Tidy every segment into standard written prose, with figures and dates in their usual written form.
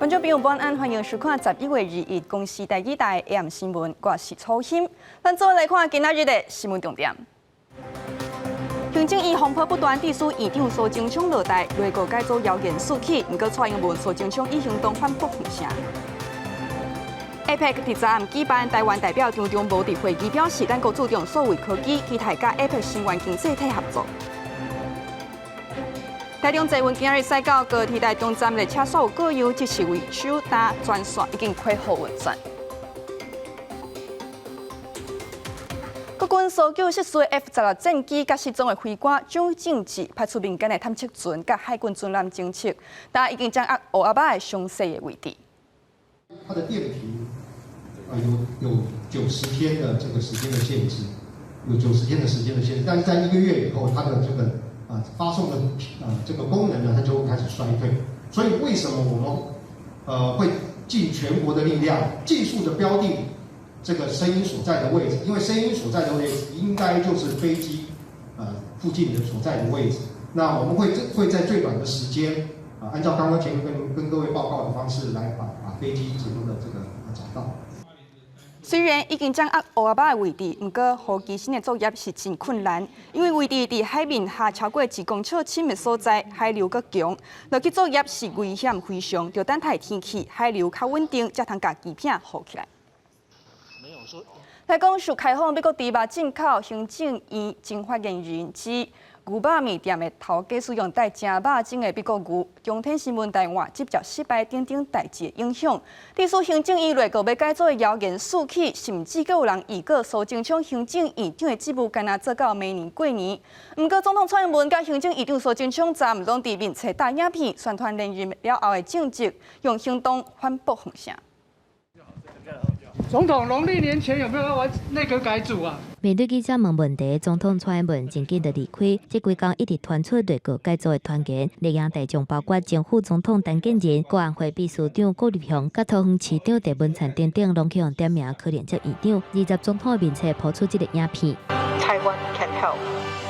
觀眾朋友晚安，歡迎收看11月21公視第二台 AM 新聞，我是楚欣。咱做伙來看今仔日的新聞重點。行政院風波不斷，致使院長蘇貞昌落台，內閣改組謠言四起。毋過蔡英文、蘇貞昌以行動反駁風聲。APEC 佇昨暗舉辦，台灣代表張忠謀佇會議表示，咱國注重數位科技，期待佮 APEC 成員經濟體合作。台中捷運今日駛到高鐵台中站列車所有各樣即時維修，但全線已經恢復運轉。國軍蘇974 F-16戰機佮失蹤的飛官蔣正志派出民間的探測船佮海軍船艦偵測，但已經掌握烏鴉仔的詳細的位置。它的電頻啊有九十天的這個時間的限制，有九十天的時間的限制，但是在一個月以後，它的這個發送的這個功能呢，它就會開始衰退。所以為什麼我們會盡全國的力量，盡速的標定這個聲音所在的位置？因為聲音所在的位置應該就是飛機附近的所在的位置。那我們會在最短的時間啊，按照剛剛前面跟各位報告的方式來把飛機整個的這個找到。雖然已經掌握烏鴉仔的位置，毋過飛機新的作業是真困難，因為位置佇海面下超過1公尺深的所在，海流閣強，落去作業是危險非常，著等待天氣海流較穩定，才通共機片浮起來。來講，受開放美國豬肉進口，行政院前發言人指牛肉麵店的頭家使用帶正肉種的美國牛，中天新聞台換執照失敗等等代誌的影響，致使行政院內閣欲改組的謠言四起，甚至閣有人預告蘇貞昌行政院長的職務干焦做到明年過年。毋過總統蔡英文佮行政院長蘇貞昌昨暗攏佇面冊搭影片，宣傳連任了後的政績，用行動反駁風聲。總統農曆年前有沒有要玩內閣改組啊？面對記者問問題，總統蔡英文真緊就離開。這幾工一直傳出內閣改組的傳言，列營大將包括前副總統陳建仁、國安會秘書長顧立雄、佮桃園市長鄭文燦等等，攏去予點名可能接院長。20總統的面冊拋出這个影片。 Taiwan can help.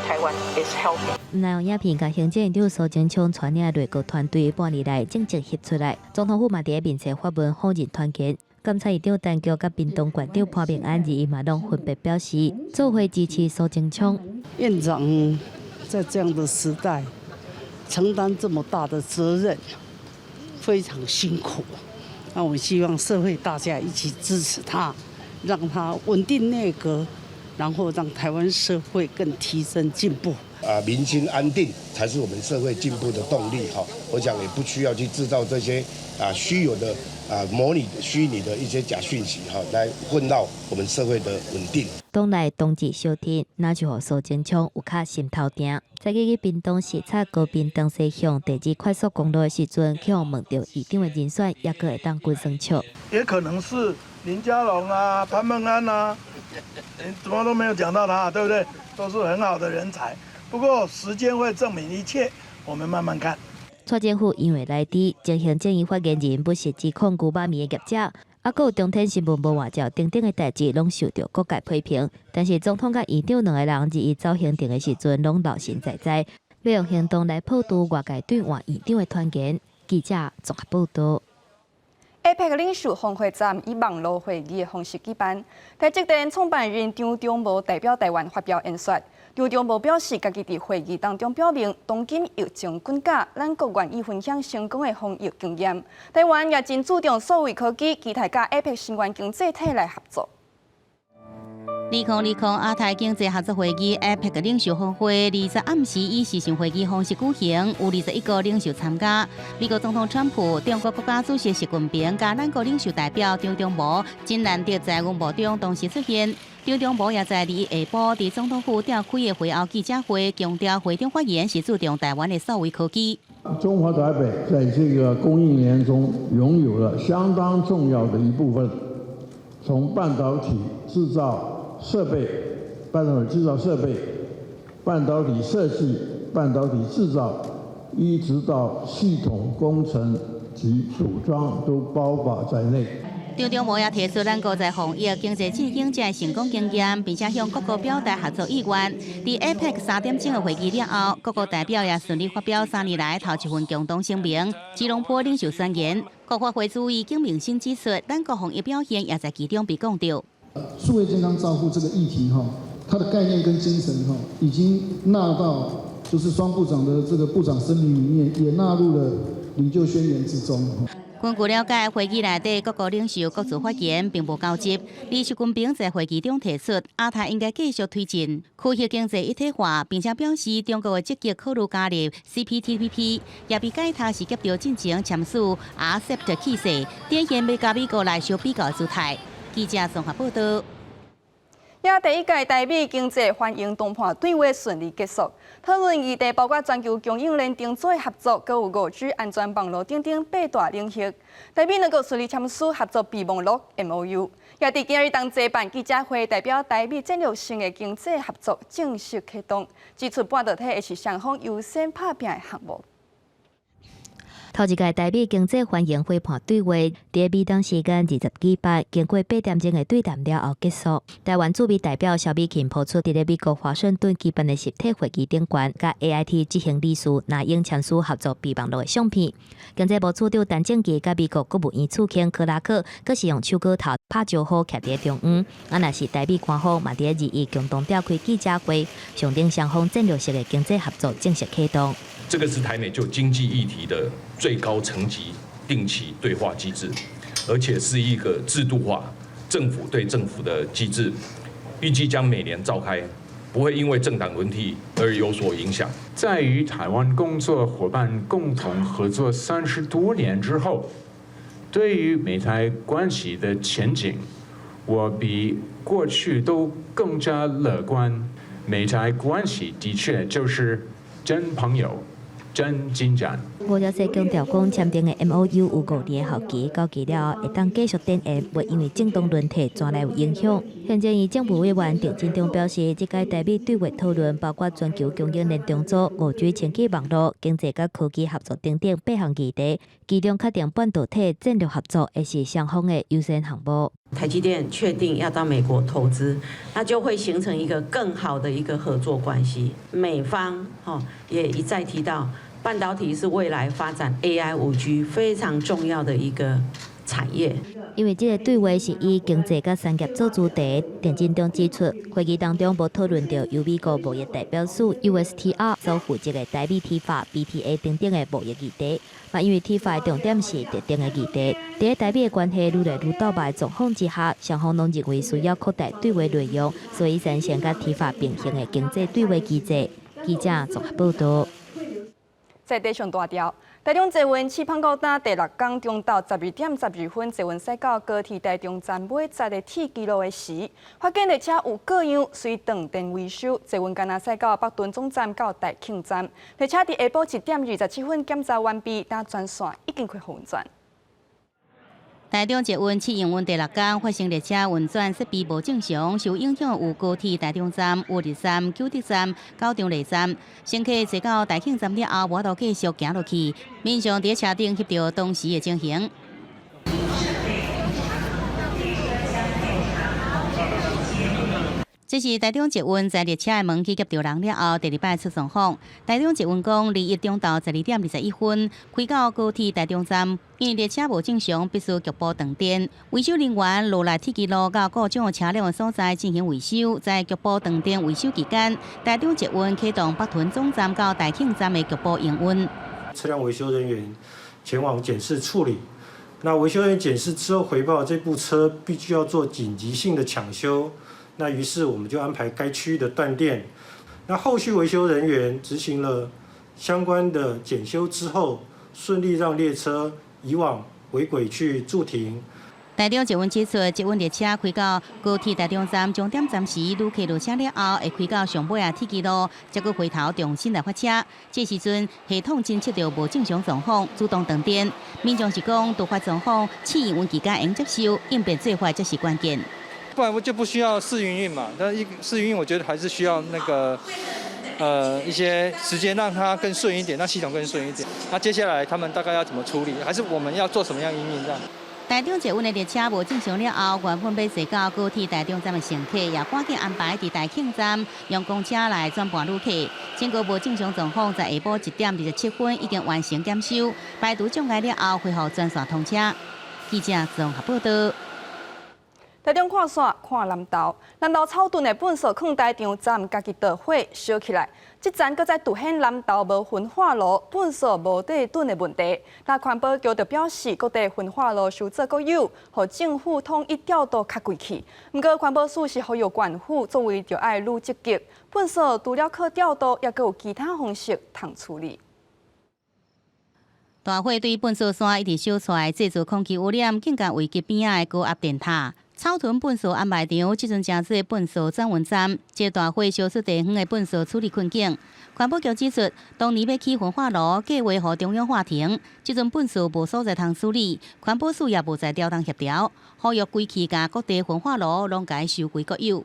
Taiwan is helping. 內容影片共行政院長蘇貞昌帶領內閣團隊半年來政績翕出來，總統府嘛佇面冊發文否認傳言。監察院長陳菊佮屏東縣長潘孟安二嘛攏分別表示，做伙支持蘇貞昌。院長在這樣的時代承擔這麼大的責任，非常辛苦。那我希望社會大家一起支持他，讓他穩定內閣，然後讓台灣社會更提升進步。啊，民心安定才是我們社會進步的動力哈。我想也不需要去製造這些啊虛有的啊模擬虛擬的一些假訊息哈，來混擾我們社會的穩定。黨內冬至相天，那就予蘇貞昌有較心頭定。在去屏東視察高屏東西向第二快速公路的時陣，去予問著院長的人選，猶閣會當規耍笑。也可能是林佳龍啊、潘孟安啊，怎麼都沒有講到他，對不對？都是很好的人才。不過時間會證明一切，我們慢慢看。蔡政府因為來佇前行政院發言人不實指控牛肉麵的業者，啊，閣有中天新聞無換照等等的代誌，攏受著各界批評。但是總統佮院長兩個人日益走行程的時陣，攏老神在在，欲用行動來破除外界對換院長的傳言。記者綜合報導。 APEC 領袖峰會昨暗以網路會議的方式舉辦，台積電創辦人張忠謀代表台灣發表演說。張忠謀表示，家己佇會議當中表明，當今疫情滾價，咱國願意分享成功的防疫經驗。台灣也真注重數位科技，期待佮 APEC 成員經濟體來合作。2020亞太經濟合作會議 APEC 領袖峰會20暗時以視訊會議方式舉行，有21個領袖參加。美國總統川普、中國國家主席習近平佮咱國領袖代表張忠謀，真難得在熒幕中同時出現。張忠謀也在21下晡佇總統府召開的會後記者會，強調會中發言是注重台灣的數位科技。中華台北在這個供應鏈中擁有了相當重要的一部分，從半導體製造設備、半導體製造設備、半導體設計、半導體製造，一直到系統工程及組裝都包括在內。張忠謀也提出咱國在防疫、經濟振興這成功經驗，並且向各國表達合作意願。佇 APEC 3.0的會議了後，各國代表也順利發表3年來頭一份共同聲明。吉隆坡領袖宣言，國發會主委景明昇指出，咱國防疫表現也在其中被講著。數位健康照護這個議題，哈，它的概念跟精神，哈，已經納到就是雙部長的這個部長聲明裡面，也納入了領袖宣言之中。根據了解，會議內底各國領袖各自發言，並無交集。而習近平在會議中提出，亞太應該繼續推進區域經濟一體化，並且表示中國會積極考慮加入 CPTPP，也被解讀是夾著進前簽署 RCEP 的氣勢，展現欲佮美國來相比較姿態。記者綜合報道。也第一屆台美經濟繁榮談判對話順利結束，討論議題包括全球供應鏈重組合作，閣有5G 安全網路等等八大領域。台美兩國順利簽署合作備忘錄 MOU，也佇今日同齊辦記者會，代表台美戰略性的經濟合作正式啟動，指出半導體會是雙方優先拍拚的項目。頭一屆台美經濟繁榮會判對話，佇美東時間20舉辦，經過8點鐘的對談了後結束。台灣駐美代表蕭美琴拋出，佇咧美國華盛頓舉辦的實體會議頂懸，佮 AIT 執行理事那英簽署合作備忘錄的相片。經濟部次長陳正祺佮美國國務院次卿柯拉克，閣是用手銬頭拍招呼徛佇中央。啊，若是台美官方嘛佇咧21共同召開記者會，象徵雙方戰略性的經濟合作正式啟動。這個是台美就經濟議題的最高層級定期對話機制，而且是一個制度化政府對政府的機制，預計將每年召開，不會因為政黨輪替而有所影響。在與台灣工作夥伴共同合作30多年之後，對於美台關係的前景，我比過去都更加樂觀。美台關係的確就是真朋友。真進展。吳釗燮強調講，簽訂的 MOU 有5年效期，到期了後會當繼續展延，袂因為政黨輪替轉來有影響。行政院政務委員鄭進中表示，這屆台美對話討論包括全球供應鏈重組、5G 穿起網路、經濟佮科技合作等等八項議題，其中確定半導體戰略合作會是雙方的優先項目。台積電確定要到美國投資，那就會形成一個更好的一個合作關係。美方也一再提到，半導體是未來發展 AI、5G 非常重要的一個產業。因為這個對話是以經濟佮產業做主題，鄭進中指出，會議當中無討論著由美國貿易代表處 USTR 所負責的台美 TIFA、BTA 等等的貿易議題。嘛，因為 TIFA 的重點是特定的議題，佇台美的關係愈來愈鬥䆀狀況之下，雙方攏認為需要擴大對話內容，所以產生佮 TIFA 並行的經濟對話機制。記者綜合報道。在地上大條，台中捷運始胖到今第六工中晝12點12分，捷運駛到高鐵台中站尾站的鐵支路的時，發現列車有過樣，隨斷電維修。捷運干焦駛到北屯總站到大慶站，列車佇下晡1點27分檢查完畢，但全線已經恢復運轉。台中捷運試營運第六工發生列車運轉設備無正常，受影響有高鐵台中站、烏日站、九德站、九張犁站。乘客坐到大慶站了後，無法度繼續行落去，民眾佇車頂翕著當時的情形。這是台中捷運在列車的門去夾著人了後，第二擺出狀況。台中捷運講，21中晝12點21分開到高鐵台中站，因為列車無正常，必須局部斷電。維修人員落來鐵支路到故障車輛的所在進行維修。在局部斷電維修期間，台中捷運啟動北屯總站到大慶站的局部營運。車輛維修人員前往檢視處理。那維修人員檢視之後回報，這部車必須要做緊急性的搶修。那於是我們就安排該區域的斷電。那後續維修人員執行了相關的檢修之後，順利讓列車移往尾軌去駐停。台中捷運指出，捷運列車開到高鐵台中站終點站時，旅客落車了後，會開到上尾仔鐵支路，才閣回頭重新來發車。這時陣系統偵測著無正常狀況，主動斷電。民眾是講，突發狀況試營運期間會用接受，應變做法才是關鍵。不然我就不需要試營運嘛。但一試營運，我覺得還是需要那個，一些時間讓它更順一點，讓系統更順一點。那接下來他們大概要怎麼處理？還是我們要做什麼樣因應這樣？台中捷運的列車無正常了後，原本欲坐到高鐵台中站的乘客也趕緊安排佇大慶站用公車來轉盤旅客。經過無正常狀況，在下晡1點27分已經完成檢修，排除障礙了後，恢復全線通車。記者綜合報道。台中看煞看南投，南投草屯的糞埽囥台場，昨暗家己著火燒起來。這層閣再凸顯南投無焚化爐，糞埽無地囤的問題。那環保局就表示，各地焚化爐收做國有，予政府統一調度較規氣。毋過環保署是呼籲縣府作為著愛愈積極，糞埽除了靠調度，猶閣有其他方式通處理。大火對糞埽山一直燒出來，製造空氣污染，更加危及邊仔的高壓電塔。草屯糞埽掩埋場，這陣成做糞埽轉運站，這大火燒出地方的糞埽處理困境。環保局指出，當年欲起焚化爐，計劃予中央劃停，這陣糞埽無所在通處理，環保署也無在調動協調，呼籲規氣共各地焚化爐攏共收歸國有。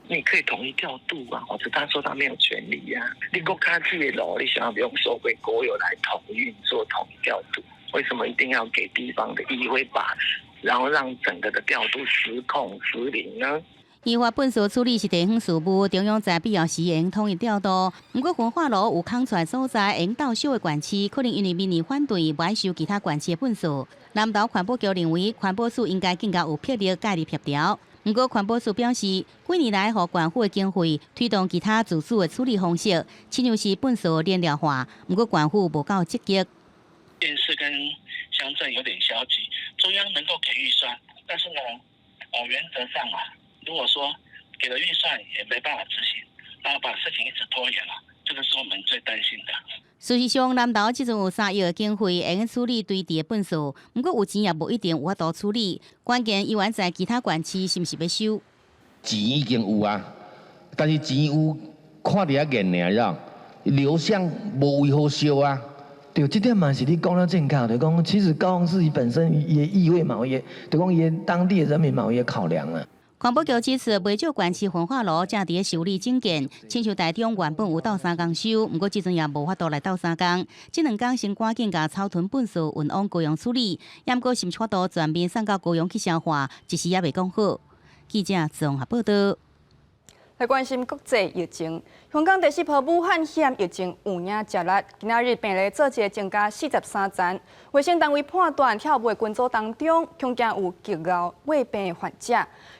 你可以統一調度啊，或者他說他沒有權利啊。你國家這個爐，你想要用收歸國有來統運做統一調度，為什麼一定要給地方的議會把持，然後讓整個的調度失控失靈呢？依法糞埽處理是地方事務，中央在必要時會用統一調度。毋過焚化爐有空出來所在，會用鬥小的縣市，可能因為民意反對，無愛收其他縣市的糞埽。南投環保局認為，環保署應該更加有魄力介入協調。毋過環保署表示，幾年來予縣府的經費推動其他自主的處理方式，親像是糞埽燃料化。毋過縣府無夠積極。縣市跟鄉鎮有點消極，中央能夠給預算，但是呢，原則上啊，如果說給了預算也沒辦法執行，然後把事情一直拖延了，這個是我們最擔心的。事實上，南投這陣有3億的經費，會用處理堆置的糞埽，毋過有錢也無一定有法度處理。關鍵猶原在其他縣市是毋是欲收？錢已經有啊，但是錢有看佇遐現爾，你知影？流向無位好燒啊。對，這點嘛是你講得正確，就講其實高雄市本身也意味嘛，也就講伊當地的人民嘛有考量啊。環保局指出，袂少縣市焚化爐正佇咧修理整建，親像台中原本有鬥相共收，毋過這陣也無法度來鬥相共。這兩工先趕緊共草屯糞埽運往高雄處理，毋過是毋是法度全面送到高雄去消化，一時猶未講好。記者綜合報道。來關心國際疫情，香港第四波武漢肺炎疫情有影食力，今仔日病例數字增加43層。衛生單位判斷跳舞的群組當中，恐驚有極𠢕患病的患者。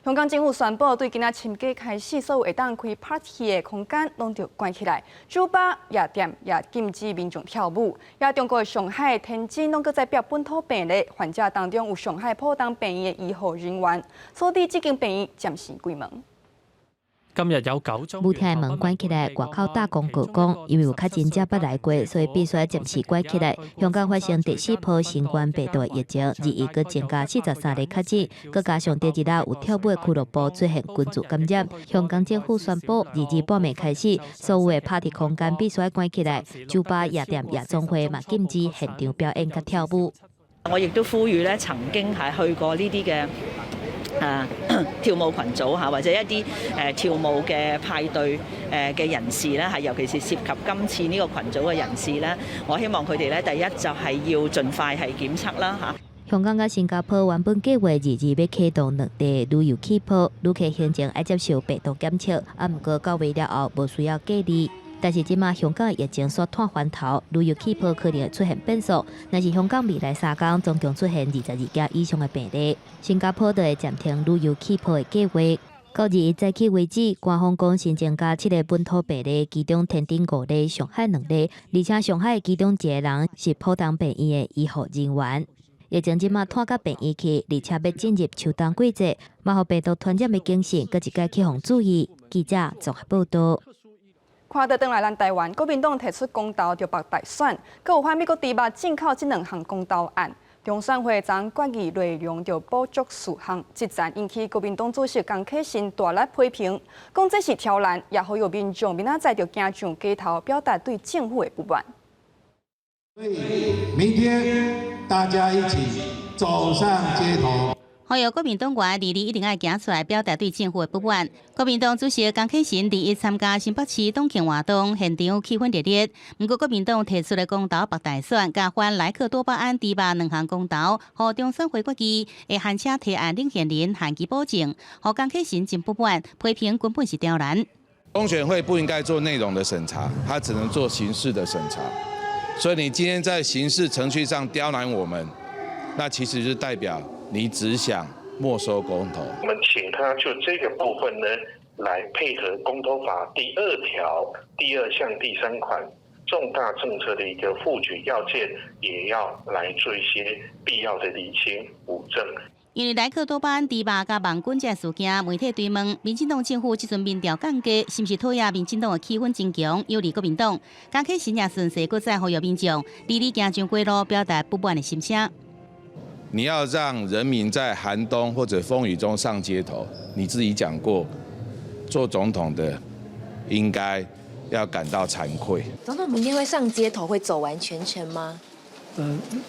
香港政府宣布，對今仔深更開始，所有會當開 party 的空間攏著關起來，酒吧、夜店也禁止民眾跳舞。也中國上海、天津攏閣再爆本土病例，患者當中有上海浦東病院的醫護人員，所以這間病院暫時關門。今日有9宗舞廳門關起來，外口打廣告講，因為有確診者捌來過，所以必須暫時關起來。香港發生第四波新冠病毒疫情，日日閣增加43例確診，閣加上第二日有跳舞的俱樂部出現群聚感染。香港政府宣布，2日半暝開始，所有的 party 空間必須關起來，酒吧、夜店、夜總會嘛禁止現場表演佮跳舞。我亦都呼籲咧，曾經係去過呢啲嘅跳舞群組嚇，或者一啲跳舞嘅派對嘅人士咧，係尤其是涉及今次呢個群組嘅人士咧，我希望佢哋咧第一就係要盡快係檢測啦嚇。香港佮新加坡原本計劃2日欲啟動兩地旅遊氣泡，旅客行前愛接受病毒檢測，啊，毋過到位了後無需要隔離。但是這馬香港疫情煞湠翻頭，旅遊氣泡可能會出現變數。若是香港未來3工總共出現22件以上的病例，新加坡就會暫停旅遊氣泡的計劃。到21早起為止，官方講新增加7個本土病例，其中天津5例，上海2例，而且上海其中一個人是浦東病院的醫護人員。疫情這馬湠到病院去，而且欲進入秋冬季節，嘛予病毒傳染的警訊，閣一擺去予注意。記者綜合報道。看到轉來咱台灣，國民黨提出公投著縛大選，閣有反美國豬肉進口這兩項公投案。中選會昨決議內容著補足事項，這陣引起國民黨主席江啟臣大力批評，講這是挑難，也呼籲民眾明仔載就行上街頭，表達對政府的不滿。所以明天大家一起走上街頭。呼籲國民黨員二二一定愛行出來表達對政府的不滿。國民黨主席江啟臣二一參加新北市黨慶活動，現場氣氛熱烈。毋過國民黨提出的公投北大選，佮反萊克多巴胺豬肉兩項公投，予中選會決議，會函請提案領銜人限期補正，予江啟臣真不滿，批評根本是刁難。中選會不應該做內容的審查，他只能做形式的審查。所以你今天在形式程序上刁難我們，那其實是代表你只想沒收公投。我們請他就這個部分呢，來配合公投法第二條第二項第三款重大政策的一個複決要件，也要來做一些必要的釐清補正。因為萊克多巴胺豬肉佮網軍這事件，媒體追問民進黨政府這陣民調降低，是毋是討厭民進黨的氣氛真強，有利國民黨？江啟臣也順勢閣再呼籲民眾，二二行上街路，表達不滿的心聲。你要讓人民在寒冬或者風雨中上街頭，你自己講過，做總統的應該要感到慚愧。總統明天會上街頭，會走完全程嗎？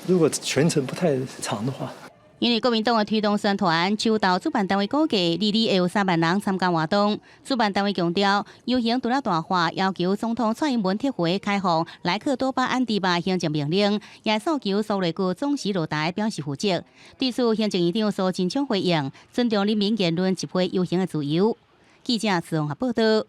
如果全程不太長的話。因為國民黨的推動宣傳，秋到主辦單位估計，二二會有3萬人參加活動。主辦單位強調，遊行除了大喊要求總統蔡英文撤回開放萊克多巴胺豬肉行政命令，也訴求蘇內閣總辭落台表示負責。對此，行政院長蘇貞昌回應：尊重人民言論集會遊行的自由。記者慈宏報道。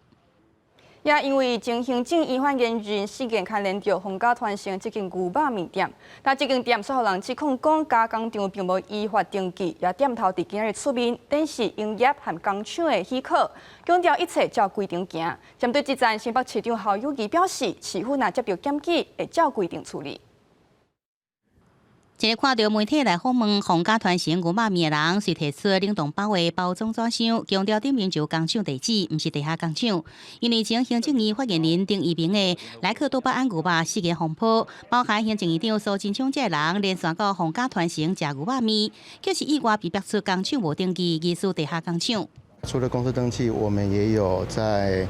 也因為前行政院發言人事件牽連著逢甲團成這間牛肉麵店，但這間店煞予人指控講加工廠並無依法登記，也店頭佇今仔日出面展示營業和工廠的許可，強調一切照規定行。針對這戰，新北市長侯友宜表示，市府若接到檢舉，會照規定處理。一個看著媒體來訪問逢甲團成牛肉麵的人，遂提出冷凍包的包裝紙箱，強調頂面就工廠地址，毋是地下工廠。因為前行政院發言人丁怡銘的萊克多巴胺牛肉事件風波，包含行政院長蘇貞昌這個人連線到逢甲團成食牛肉麵，卻是意外被逼出工廠無登記，疑似地下工廠。除了公司登記，我們也有在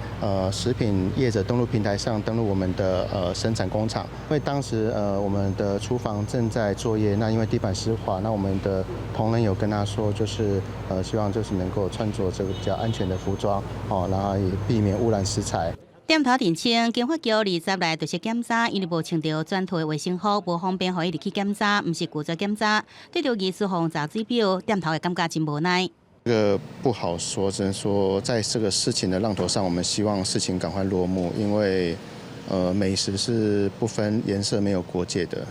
食品業者登錄平台上登錄我們的生產工廠。因為當時我們的廚房正在作業，那因為地板濕滑，那我們的同仁有跟他說，就是希望就是能夠穿着這個比較安全的服裝，哦，然後也避免污染食材。店頭澄清，經發局20來就是檢查，因為無穿著全套的衛生服，無方便予伊入去檢查，毋是拒絕檢查。對著疑似予查水表，店頭會感覺真無奈。這個不好說，只能說在這個事情的浪頭上，我們希望事情趕快落幕，因為，美食是不分顏色、沒有國界的。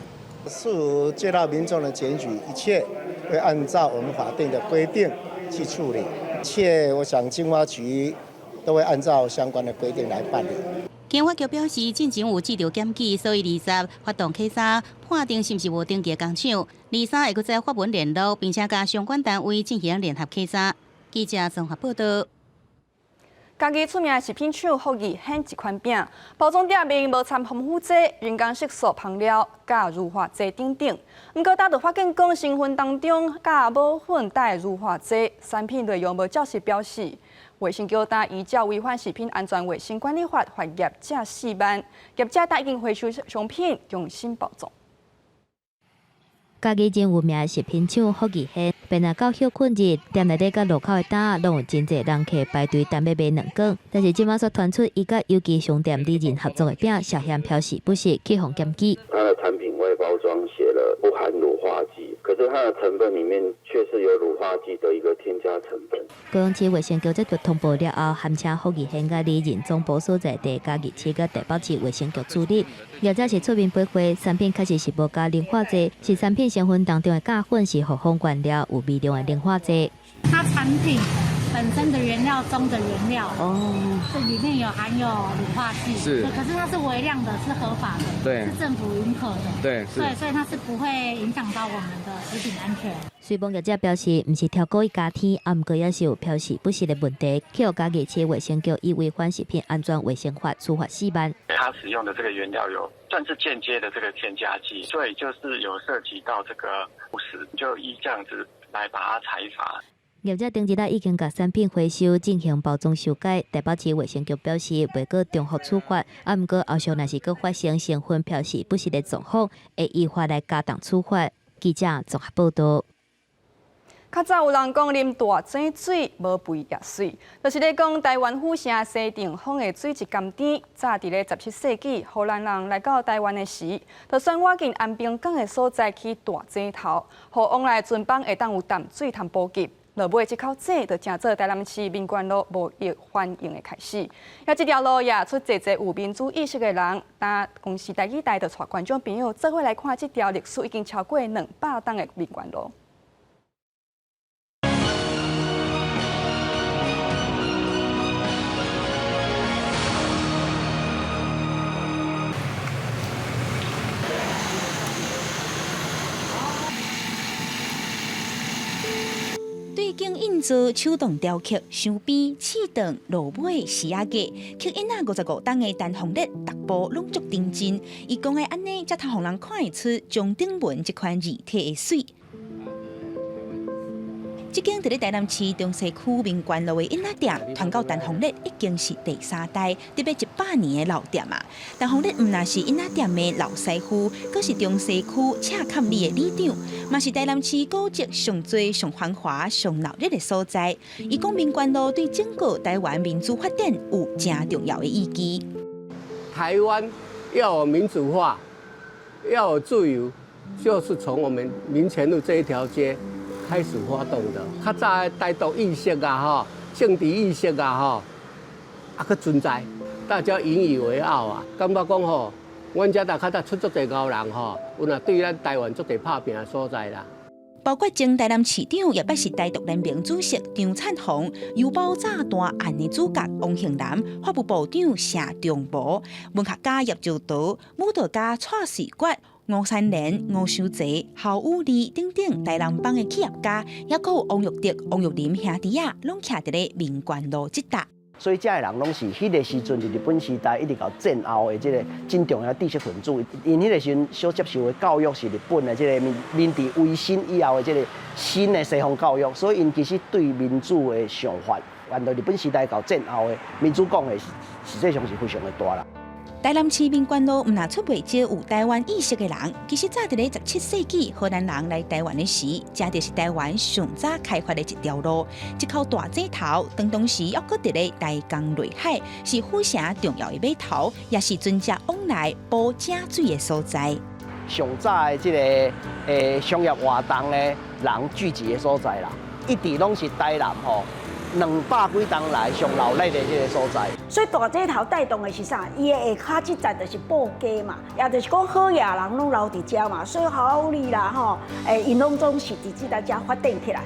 是接到民眾的檢舉，一切會按照我們法定的規定去處理。一切，我想經發局都會按照相關的規定來辦理。經發局表示，進前有接著檢舉，所以20發動稽查，判定是毋是無登記工廠。23會閣再發文聯絡，並且佮相關單位進行聯合稽查。記者綜合報道。家己出名的食品廠福義顯一款餅，包裝頂面無摻防腐劑、人工色素、香料、佮乳化劑等等。毋過，當就發現講成分當中佮無粉帶乳化劑，產品內容無照實標示。衛生局今依照違反食品安全衛生管理法，罰業者4萬，業者今已經回收商品，重新包裝。家己真有名的食品廠福義顯，便若到歇睏日，店內底佮路口的擔仔，攏有真濟人客排隊等欲買軟粿。但是這馬煞傳出伊佮有機商店李仁合作的餅，涉嫌標示不實，去予檢舉。它的產品外包裝寫了不含乳化劑，可是它的成分裡面卻是有乳化劑的一個添加成分。高雄市衛生局接到通報了後，函請福義顯佮李仁總部所在地嘉義市佮台北市衛生局處理。業者是出面回回，產品確實是無加乳化劑，是產品成分當中的鉀粉是予風原料有微量的乳化劑。它產品本身的原料中的原料哦，這裡面有含有乳化劑，是，可是它是微量的，是合法的，對，是政府允可的，對，對，所以它是不會影響到我們的食品安全。雖罔業者表示，毋是超故意加添，啊，毋過也是有標示不實的問題，去予嘉義市衛生局以違反食品安全衛生法處罰4萬。他使用的這個原料有算是間接的這個添加劑，所以就是有涉及到這個誤食，就依這樣子來把它裁罰。業者頂日已經共產品回收進行包裝修改，台北市衛生局表示袂閣重複處罰，啊，毋過後續若是閣發生成分標示不實的狀況，會依法來加重處罰。記者綜合報道。較早有人講啉大井水無肥也媠，就是咧講台灣府城西定坊的水質甘甜。早佇咧17世紀，荷蘭人來到台灣的時，就選倚近安平港的所在起大井頭，予往來船班會當有淡水通補給。落尾這口井就成做台南市民權路貿易繁榮的開始。啊，這條路也出濟濟有民主意識的人，當公視台語台就帶觀眾朋友做伙來看這條歷史已經超過200冬的民權路。對景印做手動雕刻、鑲邊、刺斷、螺尾、絲仔架，刻印仔55冬的陳鳳烈，逐步攏足認真。伊講的按呢，才通予人看會出鐘鼎文這款字體的媠。這間佇咧台南市中西區民權路的印仔店，傳到陳鳳烈已經是第三代，特別100年的老店啊。陳鳳烈毋但是印仔店的老師傅，閣是中西區赤崁里的里長，嘛是台南市古蹟上濟、上繁華、上鬧熱的所在。伊講民權路對整個台灣民主發展有誠重要的意義。台灣要有民主化，要有自由，就是從我們民權路這一條街開始發動的，較早的台獨意識啊，吼，政治意識啊，吼，猶閣存在，大家引以為傲啊。感覺講吼，阮遮若較早出足濟𠢕人吼，有若對咱台灣足濟拍拚的所在啦。包括前台南市長，也捌是台獨聯盟主席張燦鴻，郵包炸彈案的主角王興南，法務部長謝長博，文學家葉石濤，舞蹈家蔡瑞月。吳三連、吳修齊、侯友宜等等台南幫的企業家，抑閣有王育德、王育霖兄弟仔，攏徛佇咧民權路這搭。所以這的人攏是彼个時陣，佇日本時代一直到戰後的這个真重要知識分子。𪜶彼个時陣所接受的教育是日本的這个明治維新以後的這个新的西方教育，所以𪜶其實對民主的想法，按照日本時代到戰後的民主講的，實際上是非常的大啦。台南市民權路毋但出袂少有台灣意識的人，其實早佇咧17世紀荷蘭人來台灣的時，這就是台灣上早開發的一條路。這口大井頭，當時猶閣佇咧台江內海，是府城重要的碼頭，也是船隻往來補井水的所在。上早的這个商業活動的人聚集的所在啦，一直攏是台南吼。200幾冬來上鬧熱的這个所在。所以大井頭帶動的是啥？伊的下跤這站就是布街嘛，也就是講好野人攏留佇遮嘛，所以侯友宜啦吼，𪜶攏總是佇這搭遮發展起來。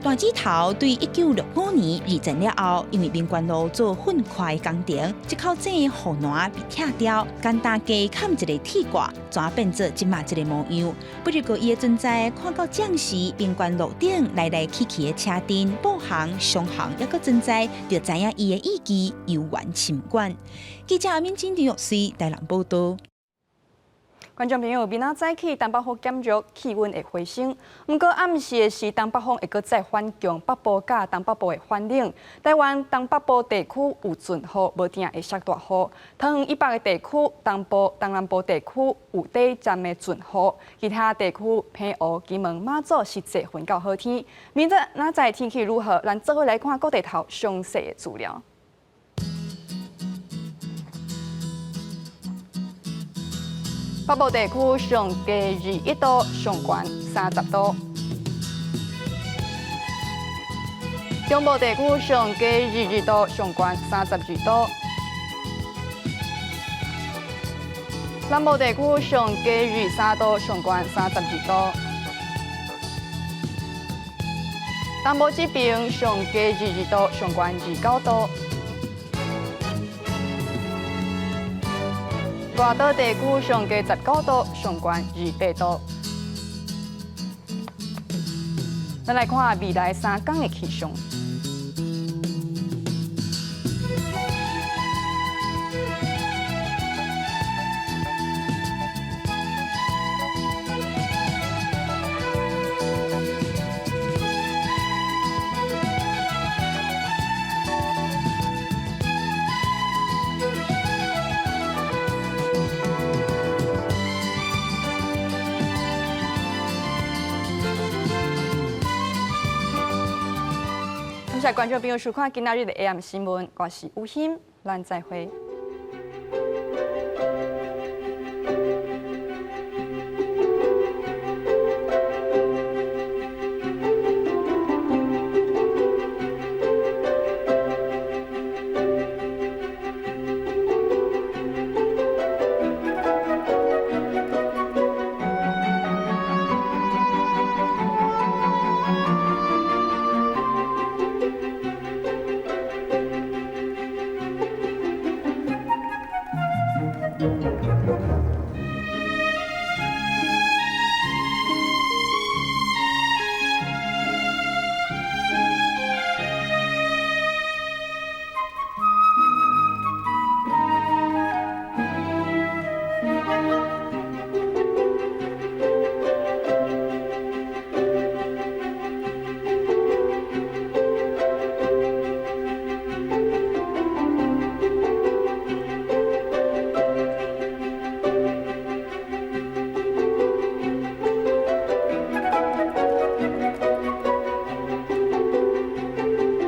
大井頭對1965年二戰了後，因為民權路做糞塊工程，這口井護欄被拆掉，簡單加崁一个鐵掛，怎變做這馬這个模樣？不過伊的存在，看到將時民權路頂來來去去的車陣、布行、商行，猶閣存在，就知影伊的意義悠遠深遠。記者阿敏金張玉穗台南報導。觀眾朋友，明仔早起東北風減弱，氣溫會回升。毋過暗時的時，東北風會閣再反強，北部佮東北部會反冷。台灣東北部地區有陣雨，無定會落大雨。桃園以北的地區、東部、東南部地區有短暫的陣雨，其他地區澎湖、金門、馬祖是濟雲到好天。明仔載天氣如何？咱做伙來看各地頭詳細的資料。北部地區上低21度，上懸30度；中部地區上低22度，上懸32度；南部地區上低23度，上懸32度；東部這邊上低22度，上懸29度。外島地區上低19度，上懸28度。咱來看未來3天的氣象。謝觀眾朋友收看今仔日的 AM 新聞，我是吳欣，咱再會。